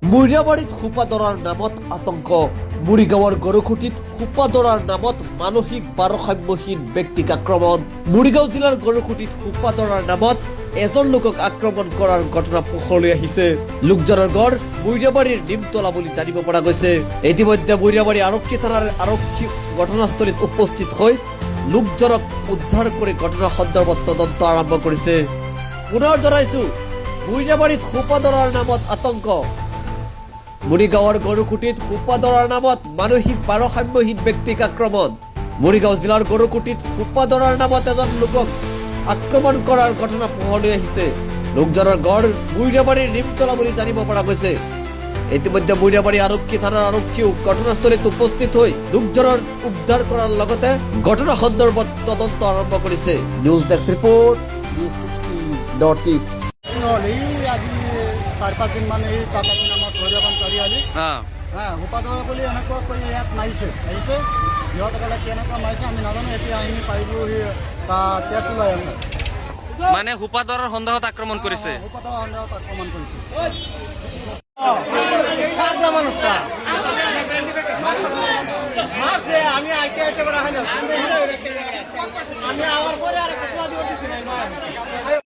মৈৰাবাৰীত সোপাধৰাৰ নামত আতংক। মৰিগাঁৱৰ গৰুখুটিত সোপাধৰাৰ নামত মানসিক ভাৰসাম্যহীন ব্যক্তিক আক্ৰমণ। মৰিগাঁও জিলাৰ গৰুখুটিত সোপাধৰাৰ নামত এজন লোকক আক্ৰমণ কৰাৰ ঘটনা পোহৰলৈ আহিছে। লোকজনৰ ঘৰ মৈৰাবাৰীৰ নিমতলা বুলি জানিব পৰা গৈছে। ইতিমধ্যে মৈৰাবাৰী আৰক্ষী থানাৰ আৰক্ষী ঘটনাস্থলীত উপস্থিত হৈ লোকজনক উদ্ধাৰ কৰি ঘটনা সন্দৰ্ভত তদন্ত আৰম্ভ কৰিছে। পুনৰ জনাইছো, মৈৰাবাৰীত সোপাধৰাৰ নামত আতংক। মৰিগাঁৱৰ গৰুখুটিত সোপাধৰাৰ নামত মানসিক ভাৰসাম্যহীন ব্যক্তিক আক্ৰমণ। মৰিগাঁও জিলাৰ গৰুখুটিত সোপাধৰাৰ নামত এজন লোকক আক্ৰমণ কৰাৰ ঘটনা পোহৰলৈ আহিছে। লোকজনৰ ঘৰ মৈৰাবাৰীৰ নিমতলা বুলি জানিব পৰা গৈছে। ইতিমধ্যে মৈৰাবাৰী আৰক্ষী থানাৰ আৰক্ষীও ঘটনাস্থলীত উপস্থিত হৈ লোকজনৰ উদ্ধাৰ কৰাৰ লগতে ঘটনা সন্দৰ্ভত তদন্ত আৰম্ভ কৰিছে। News desk report, News 16 North East. হ'ল এই আজি 4-5 দিনমান এই টাটাটি নামৰ ভৈৰৱান চাৰিআলি হা, সোপাধৰা বুলি এনেকুৱা কৰি ইয়াত মাৰিছে আহিছে। সিহঁতসকলে কেনেকুৱা মাৰিছে আমি নাজানো। এতিয়া আহি পাৰিলোঁ, সি তাৰ তেজ ওলাই আছে। মানে সোপাধৰাৰ সন্দেহত আক্ৰমণ কৰিছে? সোপাধৰা সন্দেহত আক্ৰমণ কৰিছে। আমি আইতে আইতে বড় হয় না। আমি আওয়াৰ পৰে আৰ কুটুয়া দিয়ে দিছি না।